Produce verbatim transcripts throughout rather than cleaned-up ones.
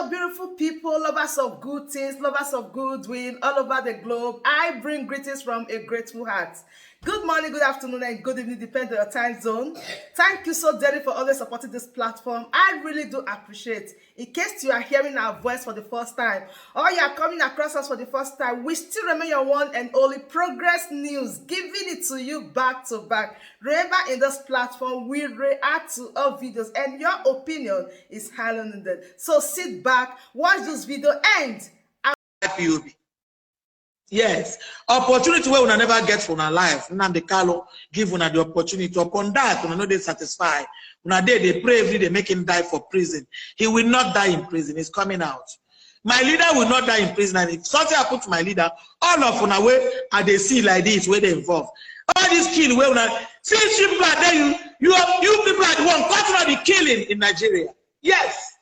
Beautiful people, lovers of good things, lovers of good doing all over the globe. I bring greetings from a grateful heart. Good morning, good afternoon, and good evening, depending on your time zone. Thank you so dearly for always supporting this platform. I really do appreciate. In case you are hearing our voice for the first time, or you are coming across us for the first time, we still remain your one and only Progress News, giving it to you back to back. Remember, in this platform, we react to all videos, and your opinion is highly needed. So sit back, watch this video, and P O B. Yes. Opportunity where una never get for una life. Nnamdi Kanu give una the opportunity. Upon that, una no dey satisfied. Una dey, dey pray every day, make him die for prison. He will not die in prison. He's coming out. My leader will not die in prison. And if something happen to my leader, all of una wey I dey see like this, wey dey involved. All this kill wey una see, see people are there. You, you, are, you people are the one causing all the killing in Nigeria. Yes.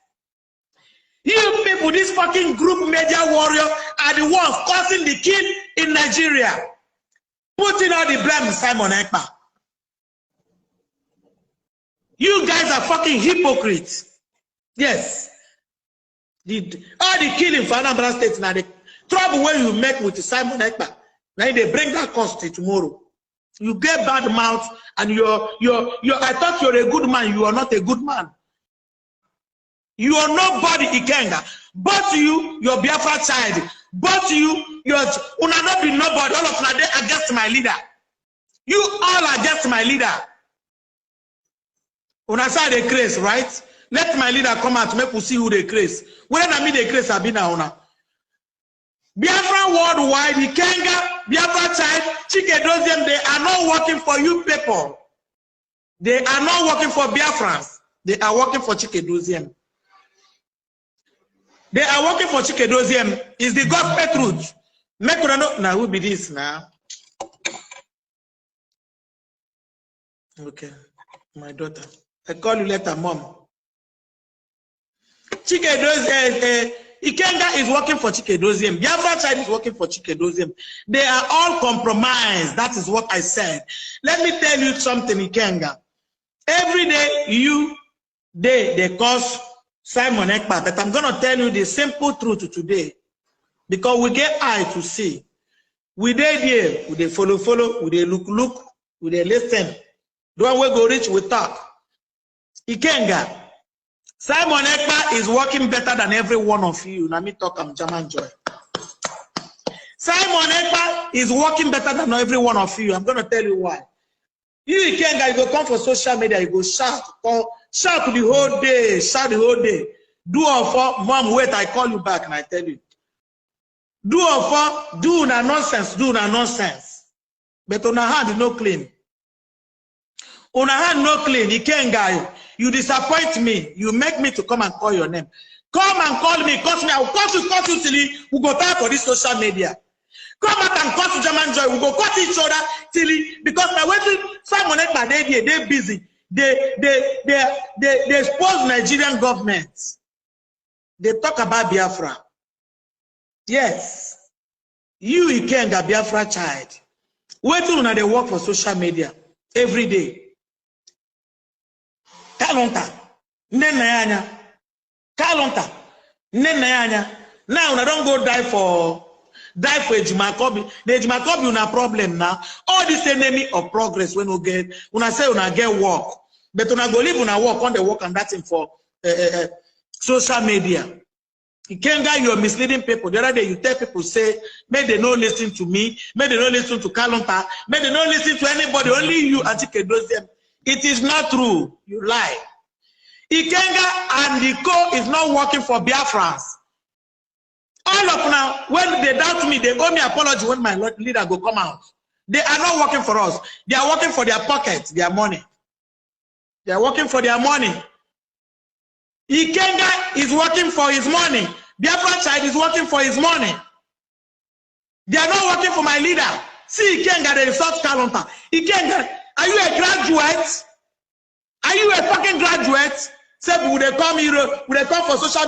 You people, this fucking group media warrior, are the ones causing the kill in Nigeria. Putting all the blame on Simon Ekpa. You guys are fucking hypocrites. Yes. The, all the killing for Anambra State now, the trouble where you make with Simon Ekpa, now they bring that cost to tomorrow. You get bad mouth and you're, you're, you're, I thought you're a good man. You are not a good man. You are nobody, Ikenga. But you, your Biafra child. But you, your, una not be nobody. All of una dey against my leader. You all against my leader. Una say I dey craze, right? Let my leader come out, make we see who dey craze. Whether na me dey craze, abi na una. Biafra worldwide, Ikenga, Biafra child, Chike Doziem, they are not working for you people. They are not working for Biafrans. They are working for Chike Doziem. They are working for Chike Doziem. Is the gospel truth. Make una know. Now, who be this now? Okay, my daughter. I call you later, mom. Chike Doziem, uh, uh, Ikenga is working for Chike Doziem. Biafra child is working for Chike Doziem. They are all compromised. That is what I said. Let me tell you something, Ikenga. Every day you, they, they cause Simon Ekpa. But I'm going to tell you the simple truth today. Because we get eye to see. We dey there, we dey follow, follow, we dey look, look, we dey listen. The one wey go reach, we talk. Ikenga, Simon Ekpa is working better than every one of you. Let me talk, I'm German joy. Simon Ekpa is working better than every one of you. I'm going to tell you why. You, Ikenga, you go come for social media, you go shout, come shout the whole day, shout the whole day. Do all for mom, wait, I call you back and I tell you. Do all for, do na nonsense, do na nonsense. But una hand no clean. Una hand no clean, Ikenga. You disappoint me. You make me to come and call your name. Come and call me, curse me. I will curse you, curse you till we go die for this social media. Come out and curse German joy. We go curse each other till because now when Simon Ekpa dey there, they busy. They they they they, they expose Nigerian government. They talk about Biafra. Yes. You Ikenga Biafra child. Wetin una dey work for social media every day. Kalunta. Nne nna ya anya. Kalunta. Nne nna ya anya. Now una don go die for die for Ejima Kobi. The Ejima Kobi una problem now. All this enemy of progress when we get una say una get work. But una go leave una work on the work and that thing for uh, uh, uh, social media. Ikenga, you are misleading people. The other day you tell people say, may they no listen to me, may they no listen to Kalunta, may they no listen to anybody, only you and Chike Doziem. It is not true. You lie. Ikenga and the co is not working for Biafrans. All of now, when they doubt me, they owe me apology when my leader go come out. They are not working for us. They are working for their pocket, their money. They are working for their money. Ikenga is working for his money. Biafra child is working for his money. They are not working for my leader. See Ikenga, they insult Kalunta. Ikenga, are you a graduate? Are you a fucking graduate? Say we dey come here, we dey come for social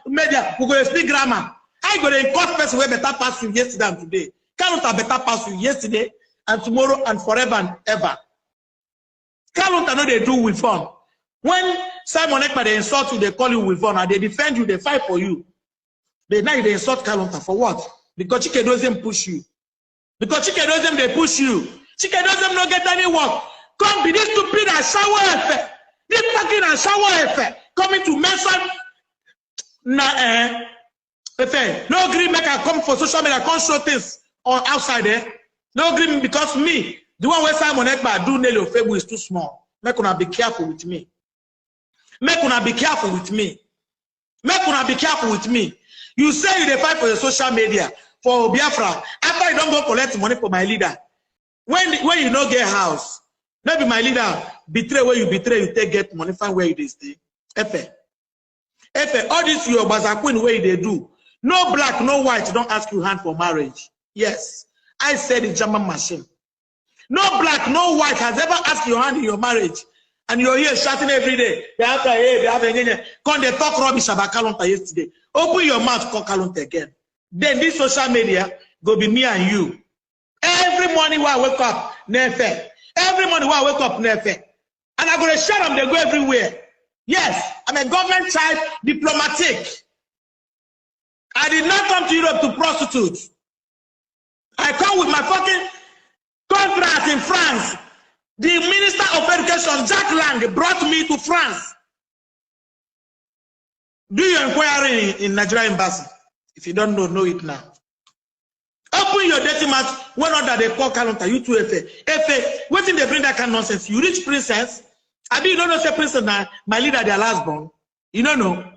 media, we go speak grammar. I go dey cut person wey better pass you yesterday and today. Kalunta better pass you yesterday and tomorrow and forever and ever. Kalunta no dey do with fun. When Simon Ekpa dey insult you, dey call you Wivon, and dey defend you, dey fight for you. But now you dey insult Kalonta for what? Because Chike Dozem push you. Because Chike Dozem dey push you. Chike Dozem no get any work. Come be this stupid ashawo efe. This fucking ashawo efe coming to mention na eh efe. No gree make I come for social media, come show things on outside eh. No gree me because me, the one wey Simon Ekpa do Nelly Ofebu is too small. Make una be careful with me. Make una be careful with me. Make una be careful with me. You say you dey fight for your social media for Biafra after you don go collect money for my leader. When when you no get house, no be my leader betray wey you betray, you take get money, find where you dey stay. Efe. Efe, all this your Baza Queen wey you dey do, no black, no white don ask you hand for marriage. Yes, I said it, German machine. No black, no white has ever asked your hand in your marriage. And you're here shouting every day. They have to, hey, they have a, come they talk rubbish about Kalonta yesterday. Open your mouth, call Kalonta again. Then this social media go be me and you. Every morning when I wake up, Nefe. Every morning when I wake up, Nefe. And I go to share them, they go everywhere. Yes, I'm a government child, diplomatic. I did not come to Europe to prostitute. I come with my fucking contract in France. The Minister of Education, Jack Lang, brought me to France. Do your inquiry in, in Nigeria embassy. If you don't know, know it now. Open your dating match. When other they call Kalonta, you too, Efe. Efe, wetin dey bring that kind nonsense? You reach princess? I mean, you don't know say princess na my leader, their last born. You don't know.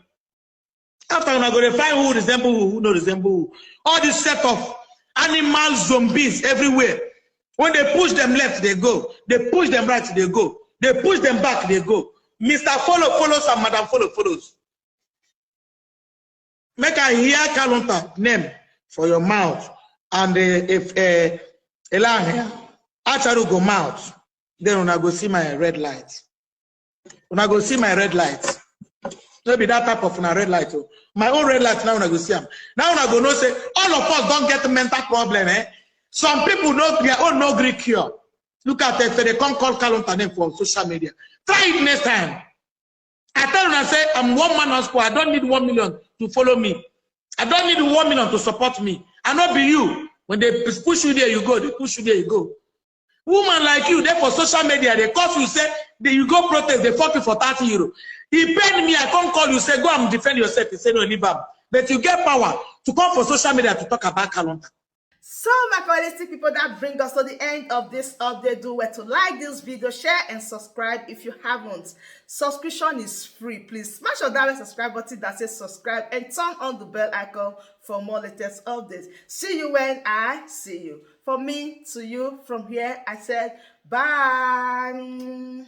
After una go dey find who resemble who, who no resemble who. All this set of animal zombies everywhere. When they push them left, they go. They push them right, they go. They push them back, they go. Mister Follow follows and Madam Follow follows. Make I hear Kalonta name for your mouth. And uh, if uh, Elan here, Acharu go mouth, then una go see my red light. Una go see my red light. No be that type of una red light. Oh. My own red light now una go see am. Now una go know say all of us don't get mental problem. Eh? Some people know their own no Greek cure. Look at it, they come call Kalonta name for social media. Try it next time. I tell una say I'm one man on squad. I don't need one million to follow me. I don't need one million to support me. I no be you. When they push you there, you go. They push you there, you go. Woman like you, there for social media, they call you, say, they, you go protest, they fuck you for thirty euro. He paid me, I can't call you, say, go and defend yourself. He say, no, leave am. But you get power to come for social media to talk about Kalonta. So, my quality people, that brings us to the end of this update. Do well to like this video, share, and subscribe if you haven't. Subscription is free. Please smash on that red subscribe button that says subscribe and turn on the bell icon for more latest updates. See you when I see you. For me to you, from here, I said bye.